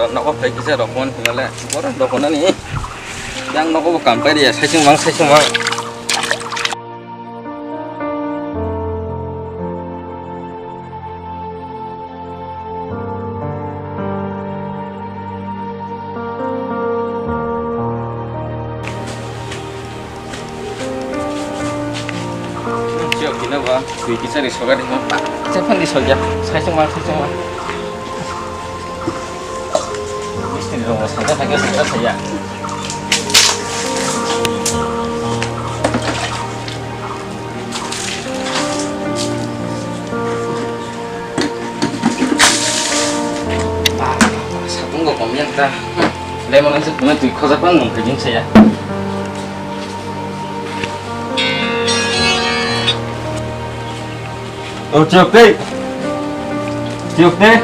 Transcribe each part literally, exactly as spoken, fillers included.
Nogo phai kisa rokon hinale, boro rokonani. Yang nogo bo kam paidi ya, saising mang, saising mang. Chiyok kina ba, twi kisa ri soga di mo. Kisa phan di sogya, saising mang, saising mang. Mistri rok bo sajak hai khe sajak saya. Satung bo kom yang ta. Lemon ang se twi khojak bang nung kajing saya. O chiyok tei. Chiyok tei.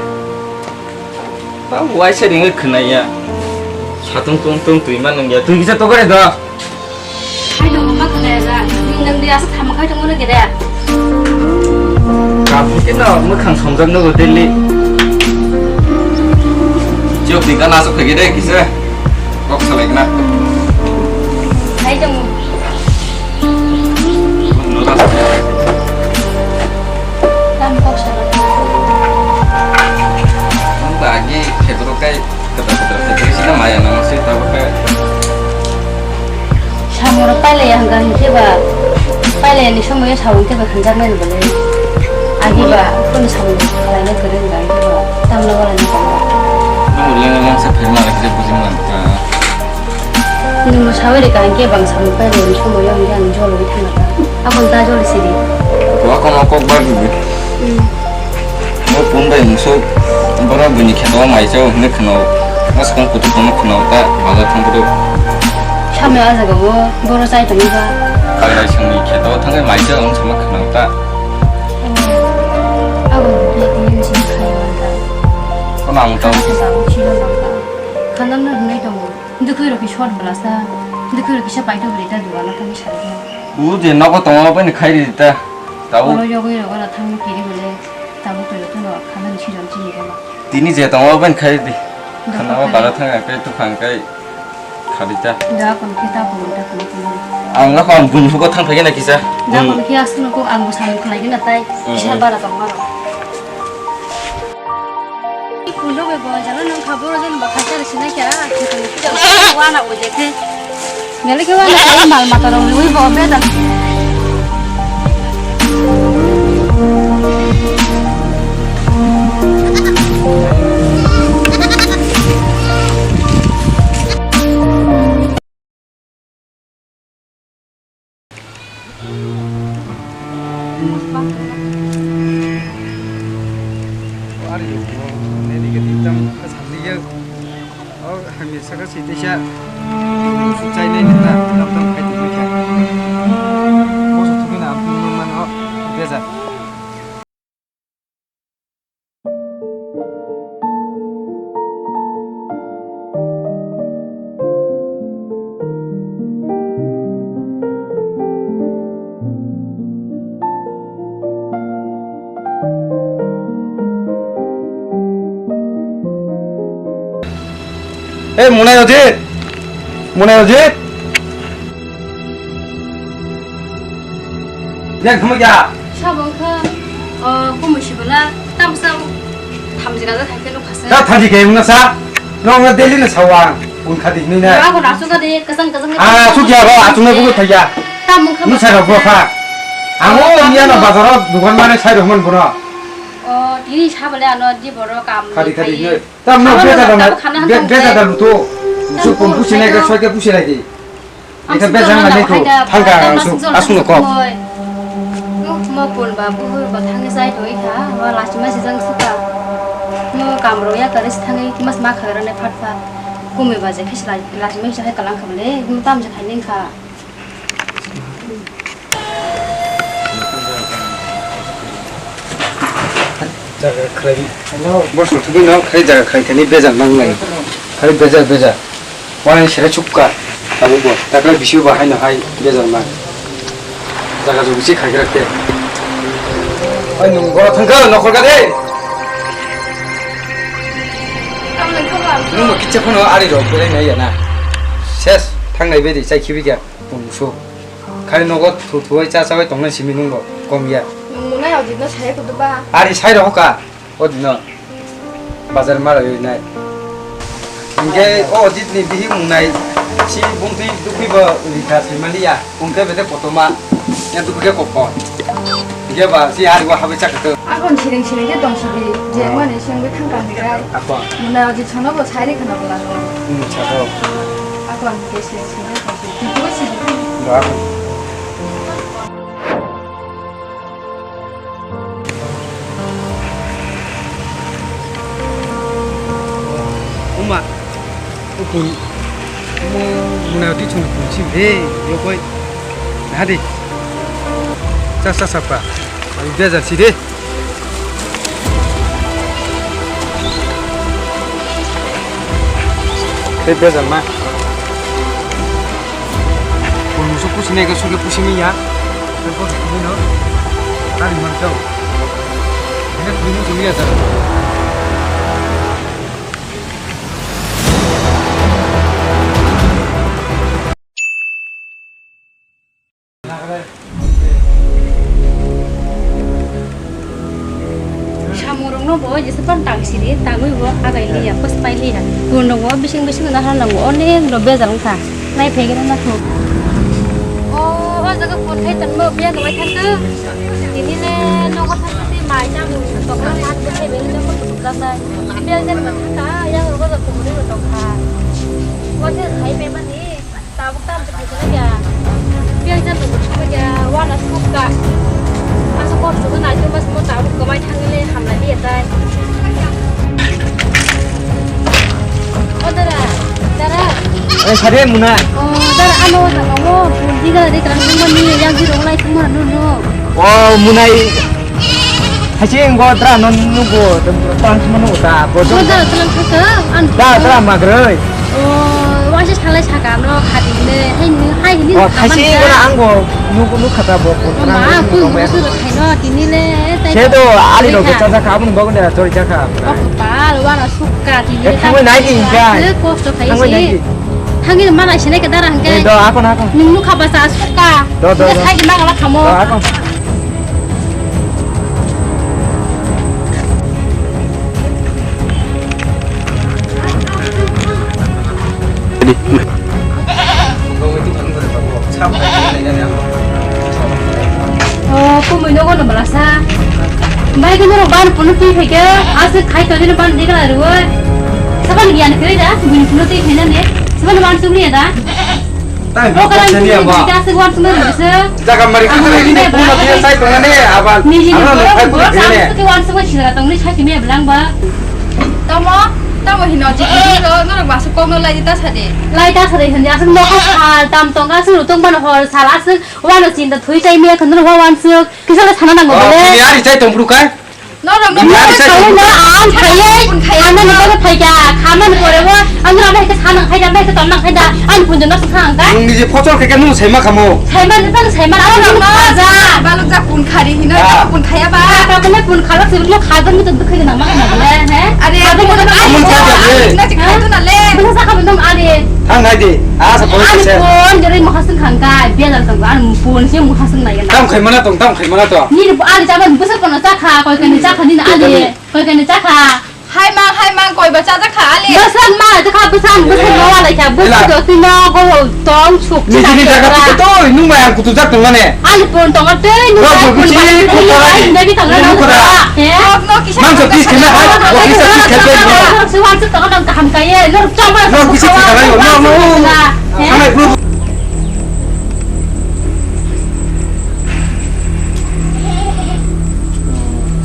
Ba waisa ringwi khwnai ya. Satung tung tung twi ma nung ya. Twi kisa tokore do. Hai dong ma khwnai ya. Nang di asa thama khai tong mano gede. Kaphi kino mwkhang somjak nogo daily. Chiyok twi gana asuk phai gede kisa. Kok salai kena. Hai dong. Tam kok salai. Nung ba agi khedoro kai kata kata khedoro sina maya nang se tabo kai. Samoro pailaya hwnkha hinkhe ba, pailaya ni somoyo sabo hinkhe ba hanjaknai ni bolai. Agi ba, kunu samung khlaina kwrwi hwnkha hinkhe ba, tamno bolai ni tamo. Nung le nang sa phirma le kre bujim lang ta. Nwng sawi rwkha hinkhe bang samung pailai ni somoyo hinkhe ang jolwi thangkha. Aboni ta joli sidi. Wa kono kok bar di. Hmm. Mo pun bai muso boro bini kheto mai chao hinwi khno. Mas kong kutu kono khno ta bazar thang kutu. Samya aja go boro chai tong ba. Kalai sangni kheto thang mai chao ang sama khno ta. Hmm. Aboni ta tini jin khai wanta. Kono ang tong. Sa sa chilo nang ba. Khanam na hinai tongo. Dukhui rok kisa hot belasa, dukhui rok kisa paithak bwrwi ta dugano thangwi sari khe. U je nogo tongo, aboni khai ridi ta. Tabuk. Oro yogwi rogo no thangwi kiri bole, tabuk twi rok no khana ni sijam chini khe ma. Tini je tongo, aboni khai ridi. Khana o bara thang kai, tukhang kai, khadi ta. Da kon khe ta kon ta kon ta. Ang no kon bun hugo thang phai na kisa. Da kon khe asno ko ang bo samung khlai na tai, kisa bara tong maro. Kundo bai bo jalo nang kha boro jan ba kha char sinai kha, wana ujekhe. Nele khe wana kha mal mata rong lui bo be dan. Ari yo, nini ke ditam ka sandi ya. Oh, hamil saka sita sha. Su chai nai na, tam tam khai tu kha. Mo su tu na, am tu man, oh, beza. Ei, Munai Ojit! Munai Ojit! Yang khumui ya. Sabo wngkha, o, kumui sibwla, tamsa thamchi raja thangkhe nukha se. Ta thamchi khe wngna sa. Nong na daily na sawa, un khadi hinui na. Ba ko rasu ka de, kasang kasang. Ah, su kya ba, atung na bugo thaya. Tam wngkha. Nusa rok bo kha. Ang o miya no bazar o dukan mane sai rok man bono. O, tini sabale ano di boro kam. Khadi khadi hinui. Tam no beta da na, beta da luto. Musu pun pusi nai ke, soi ke pusi nai ke. Ita bejang na niko, thangka ang su, asung no kok. Mo pun ba buhur ba thangni sai to ikha, wa last ma sijang suka. Mo kamro ya kare si thangi mas ma khagra ne phat phat. Kumi ba je khis last ma sai kalang khamle, mo tam je khaning kha. Jaga khlai. Boss no thugui no khai jaga khai thani bejal mang lai. Khai bejal bejal. Wani sere chukka. Tabuk bo. Takla bisi bo hai no hai bejal mang. Jaga jugu si khai grak te. Oi nung goro thangka nokhor ka de. Nwng bo kitsa phano ari rok belai nai ya na. Ses, thangnai bedi chai khibi kya, pungsu. Khali nogo thu thuai cha chawai tongnai simi nwng bo, kom ya. Nwng munai Ojitno sai kudu ba. Ari sai rok ka, o dino. Bazar ma roi nai. Hingke o Ojitni bihik munai, si bungtwi dukhi bo rikha sai mali ya. Hingke bede kotorma, ya dukhi ke kokon. Hingke ba si ari bo habai chakha. Akon siring siring ke tong sidi, je mani sengbe thang tang dirai. Akon. Munai Ojit sono bo sai rikha na bola. Hmm, chakha. Akon ke siring siring ke tong sidi. Twi twi sidi. Ba akon. Uma, ukun, mo, muna ti chung kun chim he, yo koi, na de, sa sa sa pa, ai beja si de. Tei bejal ma. Kunu su pusi nai ka suke pusi mi ya. Tei ko kunu no. Tari man tau. Ini kunu su ya sa. Samung rokno bo jesa phano tang sidi, tangwi bo agai liya, pwspai liya. Kun rok bo bising bising nahar nango, onek no bejal wngkha. Nai phai gana nathok. O, o jaga kun khai tongmo, biya no wai thangkha. Tini le nogo thangkha, tei mai chamung tokla hat bo khai beng le ko tuk jak nai. Biya jan bo thangkha, yang rogo jak kumri bo tongkha. Waisa sai pe mani. Tabuk tam tu khaisina kya? Piang jan tu khaisina kya? Wana sukka. Asa kosto tu nai tu mas mo tabuk kamai thangile hamla liya tai. O dara, dara. Eh, sare muna. O dara, ano dara mo. Diga de kan mo ni yang di rong lai thang ma no no. O munai. Hachi ngo tra non nugo, tang sima nugo ta, bo jong. Mo da tang kha ka, an. Da tra magroi. O, waisa salai saka no khati ne, hai ni, hai ni. O, thaisi ngo na ang bo nugo, nuk khata bo, bo. Ma, kun bo su khai no, tini le, tai. Se do, ali no cha cha kha, abun bo ne chori cha kha. O, pal, wana sukka, tini. E, khamo nai di ka. Kosto khai si. Thangwi mana sini ke dara hangke. Eh, do, ako na ako. Nung nuk khaba sa sukka. Do, do, do. Sai di ma kala khamo. Do, ako. Oh, kumui nogo no balasa. Bai khe norok ban punu twi phaikhe, aswk khai tongwi no ban dikla rwi. Saban giyan kwrwi da, bini punu twi phainani. Saban ban chumliya da. Tai bo kok sani abo. Jaga mari kutri ini puna dia sai tongani aban. Niji ni borok bo samsu ke wan suma sila tongni sai timi ablang ba. Tamo, tamo hino ji ro norok basu kok no lai ta sade. Lai ta sade hindi asuk no ko sal tam tong asuk tong ban hor sal asuk wan chinta thui tai me khon ro wan suk kisa la sana nang bo le. Ni ari sai tong bru kai. Norok no. Bini ari sai tong bru kai. Ang khaiye, ang no ko phaikya, khaman pore bo, ang no bai ke sana khaida, bai ke tom nang khaida, ang punjo no sa ang ka. Nung ni je phosol khe khe nung sai ma khamo. Saiman, tang saiman, ang rok no ja. Balok ja kun khari hino, ah, ja kun khaya ba. Ka kene kun khalak se lo khagan mi to dukhe na ma na le, he? Are, khagan mi to ai kun khaja le. Na chi khai to na le. Bini sa khaban dong are. Thang nai di. A sa phone ani se. Phone jere mo hasung khang ka, bia dal tong an phone se mo hasung nai na. Tam khai mana tong, tam khai mana to. Ni ani chaban busa kono cha kha, koi kene cha kha ni na ani. Koi kene cha kha. Hai mang, hai mang, koi ba cha cha kha ali. Bwswk ma cha kha, bwswk, bwswk ma walai kha, bwswk do twi no go tong suk. Nijini jaga to, nung mai ang kutu jak tong mane. Ani pon tong tei nung mai pon ba tei ai negi tong na. Mang so pis kena hai, office office kena. Suwan su tong nang kaham kai, no chama. No pis kena, no, no. Sampai bro.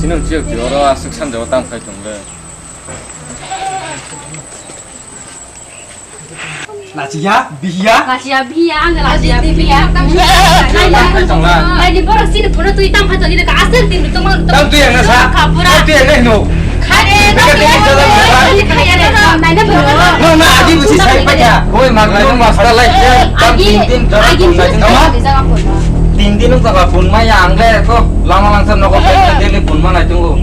Chini chiyok ti oro aswk sanjao tamo khai tong le. Nachiya, bihiya. Nachiya, bihiya, ang nachiya, bihiya. Naini borok sini phono twi tam phato ni ka asal tin tu mang. Tam tu yang nasa. Kapura. Tam tu yang nai no. Khare no. Naina bro. No na agi busi sai pa kya? Oi mag no master lai. Tam tin tin jara tu nai. Tin tin no ka pun ma ya ang le ko lama langsa no ko daily pun ma nai tu.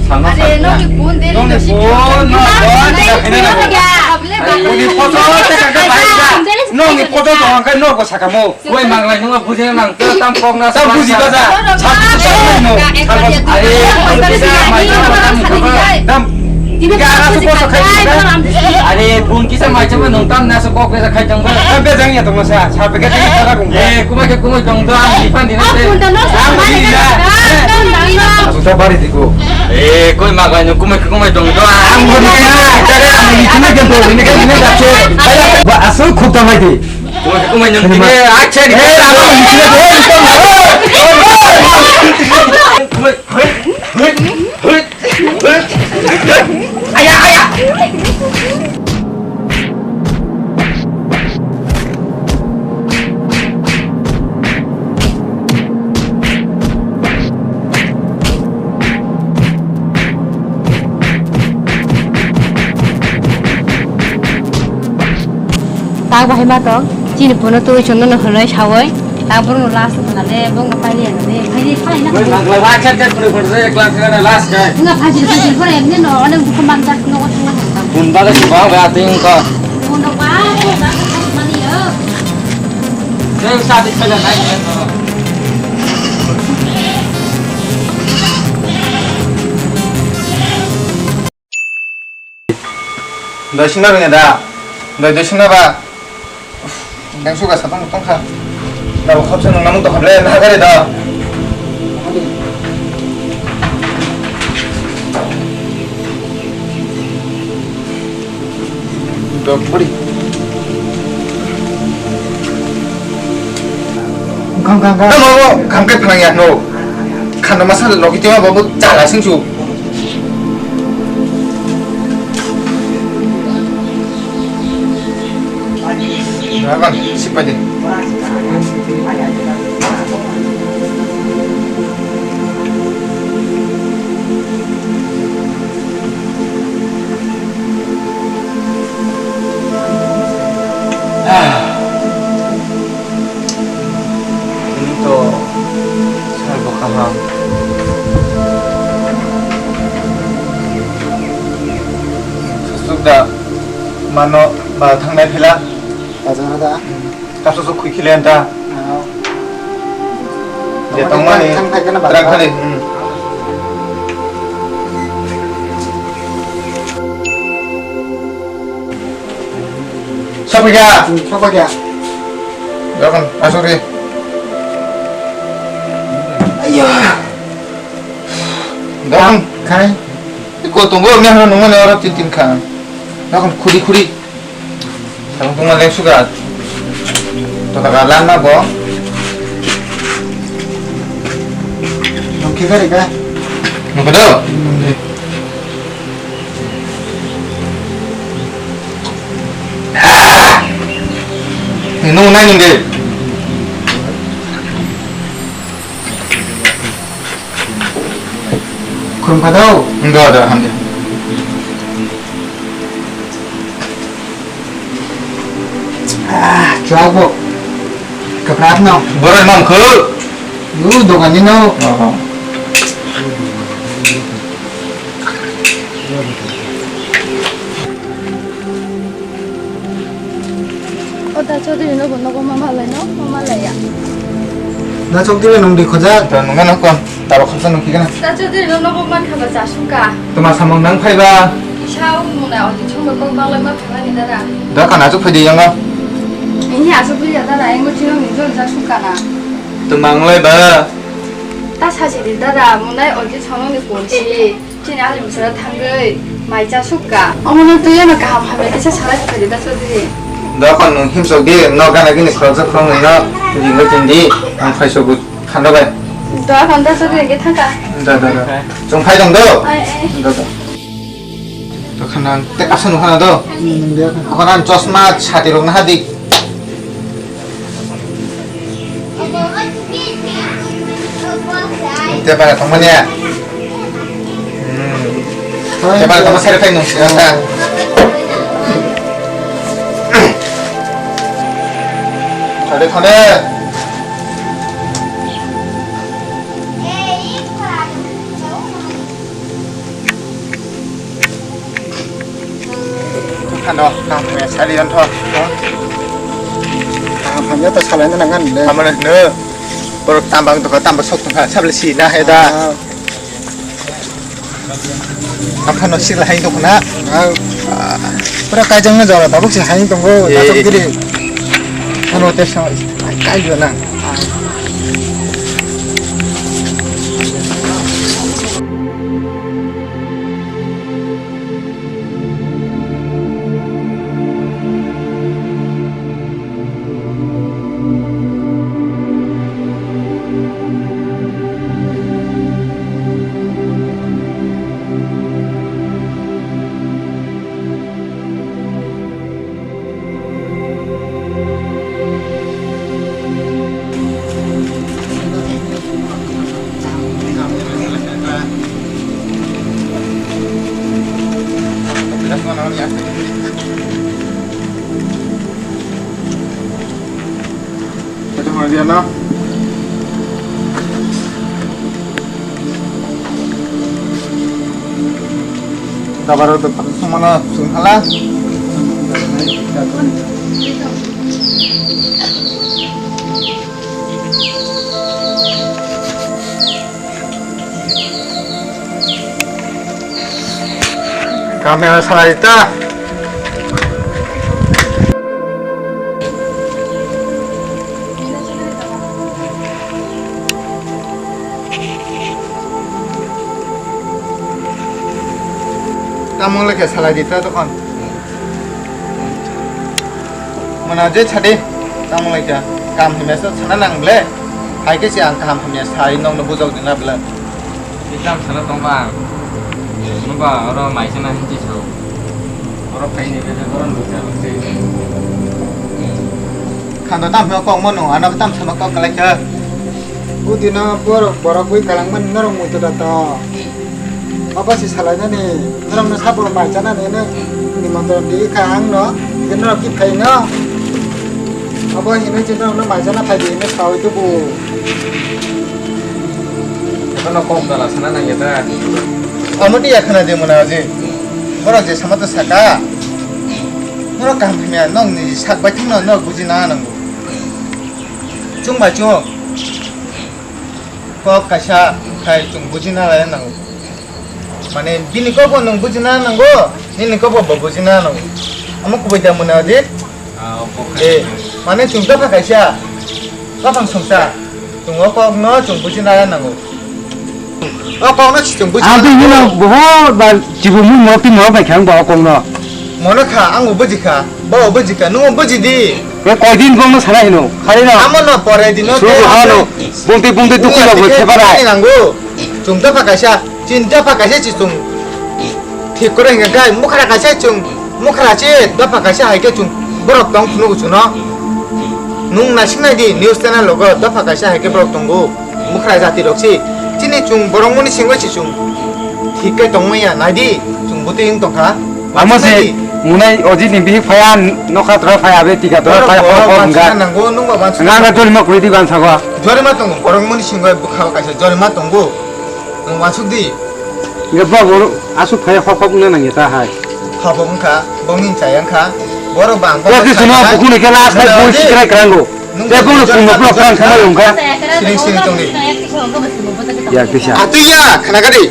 Sama. Are no ni pun daily no si pun. No pun. Nini photo tei kaka bai da. Nokni photo tong khe nokbo sakamo. Koi manglai nungma bujina nang, tei tam kok na. Tam buji ba ja. Sa buji ba no. Are, tam kisa mai jama tam kok. Tam. Kara su koso khai. Are, bun kisa mai jama nung tam na su kok besa khai tong ba. Tam bejang ya tong sa. Sa peke tei kara kung. Eh, kumai ke kumai tong do, ang ipan di na te. Ang buji na. Asuta bari diko. Eh, koi manglai nung kumai ke kumai tong do. Ang buji na. Tare ang buji na ke to, ini ke ini ke. Ba asu khub tamai di. Kumai, kumai nung tini, acha ni. Aya, aya. Tak bahai ma tong, chini phone twi chwng no hwnwi sawoi, tak borok no last khna le, bong no paili ya le, paili paili na. Oi, nang lai ba chat chat phone phone se class ka last ka. Nga phajil phajil phone emni no, onek dukhu man jak no ko. Phone ba ga si ba ga ting ko. Phone ba ko ba ko mani yo. Sei sa di phala nai. Doi singna rwngya da? Doi, doi singna ba? Uff, dengsu ga satong tong kha. Da bo khapsa nung namung to hable na gari da. Dok buri. Kham, kham, kham. Tamo bo kham kai phanang ya no. Khanda masa logi tema bo chala singsu. Ragan, sipai de. Ini to sal bo kaham. Susuk da mano ba thangnai phila. Bazar da. Kaso so khui khile anta. Ah. Je tongmani. Thang thai kana bazar. Thang thai, hmm. Sopikha. Hmm, sopikha. Dokon, asuri. Ayo. Dokon. Khai. Iko tunggu, ngi hano nungmani oro tin tin kha. Dokon, khuri khuri. Tang tungma leng suga. Tota ka lan ma bo. Nungkhe gari ka. Nungkhe do? Nungkhe. Nung nai nungkhe. Khum kha do? Do, do, hamdi. Ah, chuak bo. Kwprak no. Borok mang khu. U dogan ni no. Oh. O da Chaudhary no bo nogo ma malai no, ma malai ya. Da Chaudhary nung di khoja. To nung no kon. Tabo khorsa nung kigana. Da Chaudhary no nogo man khaba cha suka. Toma samung nang phaiba. Kisa o muna o di chungba kok balai ma phaiba ni dada. Da kana chu phai di yango. Ini asu bili ya dada, engo chino ni jon cha suka na. Toma nglai ba. Ta sasi di dada, munai o di chonong ni ponsi. Chini ali musara thangwi mai cha sukka. Omo no twi ano kaham hamya kisa salai phai di da Chaudhary. Dokon nung himsok di, no gana gini khoroksa khoroknwi no ringwi tindi, ang phaiso bo khanda bai. Dokon da Chaudhary ke thangka. Da, da, da. Chwng phai tong do? Ai, ai. Da, da. Dokon ang te asa nung khana do? Hmm, dia kan. Ako nan chosma chati rok na hadi. Te para tongmani ya. Hmm. Te para tongma sari phai nung. Sari khone. Ano, kaham ya, sari yan tho. Kaham ya, to salai na nangan le. Amana no. Borok tambang to, tambang sok to, sabla si na he da. Ah. Akhano sikla hai tongkha na. Ah. Pura kaijang na jora tabuk si hai tongo. Eh. Datok giri. Ano te sa kai jo na. Dabar do sumana sungkhala. Kamera salai ta. Tamo le ke salai di ta tokon. Mona je chade, tamo le ka. Kam himya sa sana nang ble. Hai ke si ang kam himya sai nong no bujok dina ble. Exam sana tongba. Nuba oro maisana hinchi sao. Oro phaini bele oro nucha bese. Khando tam hima kok mano, ano tam sama kok kalai kha. Udino borok, borok bui kalangmani norok muitu da to. Obo si salainani, norokno sabo maichanani hwnwi nimantron di kha ang no, hwnkhe norok ki phai no? Obo hinwi chwng norokno maichana phai di hwnwi saui tubu. Ebono kok dala sana nangya ta? Omo di ya khana de mona je. Borok je sama to saka. Norok kaham hamya, nokni sak bai thangno norok buji na nango. Chwng bai chwng. Kok kaisa khai chwng bujina lai nango. Mane bini kokbo nwng bujina nango, nini kokbo bo bujina nango. Omo kubui da mwnadi? Ah, obo khai. Eh, mane chwng dopha kaisa. Kothong songsa. Chwng o kokno chwng bujina lai nango. O kokno chwng bujina. Abini no bohor ba chibu mu mo pi mo bai khang ba o kokno. Mono kha, ang bo buji kha, bo bo buji kha, nwng bo buji di. Be koi din bong no sana hino, khari no. Amo no pore dino. Suru ha no, bungti bungti dukhu ya bo thepara. Nango, chwng dopha kaisa, chini dopha kaisa chi chwng. Thik kore hingka kai, mukhra kaisa chwng, mukhra chi dopha kaisa hai khe chwng borok tong phunu chwng no. Nwng naising nai di, news channel logo dopha kaisa hai khe borok tongo. Mukhra jati rok si, chini chwng borok mani singwi si chwng thik khe tongmaya, nai di, chwng bwtwi wng tongkha. Amo se munai ojit ni bihik phaya, nokha tora phaya, abe tika tora phaya, hor hor wngkha. Nang jorima kwrwi di bansa go. Jorima tongo, borok mani singwi bwkha kaisa jorima tongo. Nwng wansuk di. Nge ba borok asuk phaya hor hor wngna nangya ta hai. Hor hor wngkha, bongni chaya wngkha. Borok bang, borok chaya. Bukhuni khe last night boi sikrai krango. Tei bono chwngno phano phano thangma wngkha. Siling siling tongdi. Ya kisa. Atwi ya, khana gari.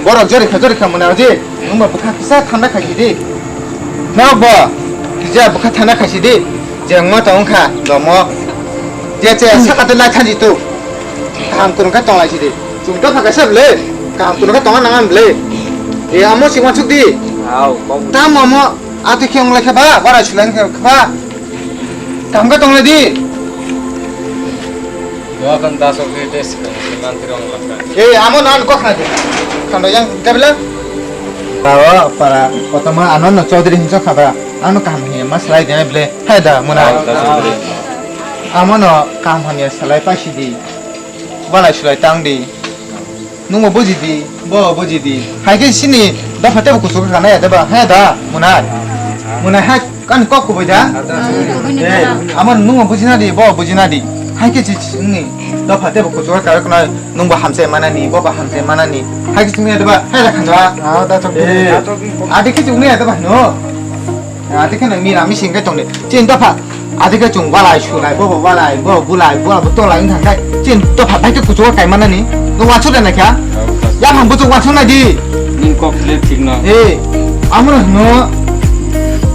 Borok jori kha, jori kha mwnai oji. Nwngba bwkha kisa thanda khai di. Norok bo kisa bwkha thanda khai di. Je wngma tong wngkha, domo. Je che saka te lai thanji tu. Kaham kwrwng khe tong lai sidi. Chwng dopha kaisa bwle. Kaham kwrwng khe tongna nang bwle. E amo si wansuk di. Tamo amo atwi khe wng lai khe ba, bara sulai khe ba. Kaham khe tong lai di. Doakan dasok di test kan, mantir wng lakha. Eh, amo nan kok na di. Khando yang tabla. Bawa para kotoma ano no chaudhary hinso khaba. Ano kaham hiya mas lai de ble. Hai da muna. Amo no kaham hamya salai paisi di. Balai sulai tang di. Nungbo buji di, bo buji di. Hai khe sini dopha tebo kuchugo kana ya deba, ha da, munai. Munai hai kan kok kubui da. Eh, amo nungbo bujina di, bo bujina di. Hai khe si sini dopha tebo kuchugo kana nungbo hamse manani, bo ba hamse manani. Hai khe sini ya deba, hai da khanjo. Ah, da chok. Eh, adi khe sini ya deba no. Ati kheno mira mising kai tongni. Chin dopha. Ati khe chung walai sulai, bo bo walai, bo bulai, bo bo tolai wngkha khe. Chin dopha bai khe kuchugo kai manani. No wachu da nakha. Ya phang buchuk wachu na di. Ning kok le thik no. Eh, amro no.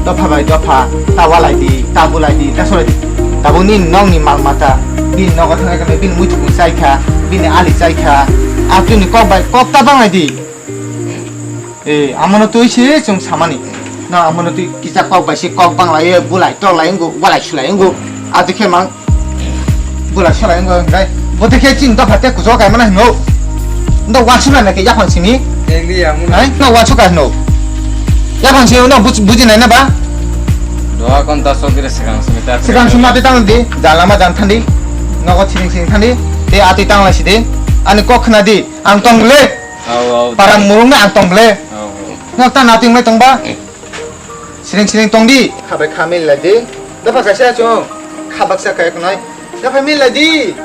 Dopha bai dopha, ta walai di, ta bulai di, ta solai di. Tabuk ni nong ni mal mata. Bini nogo thangai khe bini muitu chai kha, bini ali chai kha. Atuni kok bai kok ta banglai di. Eh, amono twi se chwng samani. No, amono twi kisa kok bai se kok bang lai, bulai tok lai wngo, walai sulai wngo. Ati khe mang bulai sulai wngo, ngai. Bo te khe chini dopha te kujo kai mana hino. Ndo wachu na nake yaphang sini. English amono. Hai, no wachu ka hino. Yaphang sini no buji nai na ba? Doa kon ta sok dire segang simi ta. Segang sima te tang di, jala ma jan thandi. Nogo siring siring thandi. Te ati tang lai sidi. Ani kok khna di. Ang tong le. Aw, aw. Parang murung na ang tong ble. Aw, aw. Nok ta nating mai tong ba. Siring siring tong di. Khabai kha mil lai di. Dopha kaisa chung. Khabak sa kai kunai. Dopha mil lai di.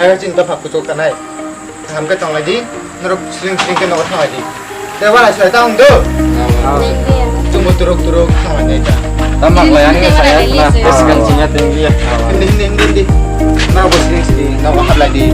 Hai chin dopha kuchuk kanai. Ham ke tong lai di. Norok siring siring ke nok thang lai di. Dewa lai sai ta ong do. Chung bo turuk turuk thang lai ta. Tamak lai ani saya na. Segan sinya tinggi ya. Hindi hindi hindi hindi. Norok bo siring siring nok hap lai di.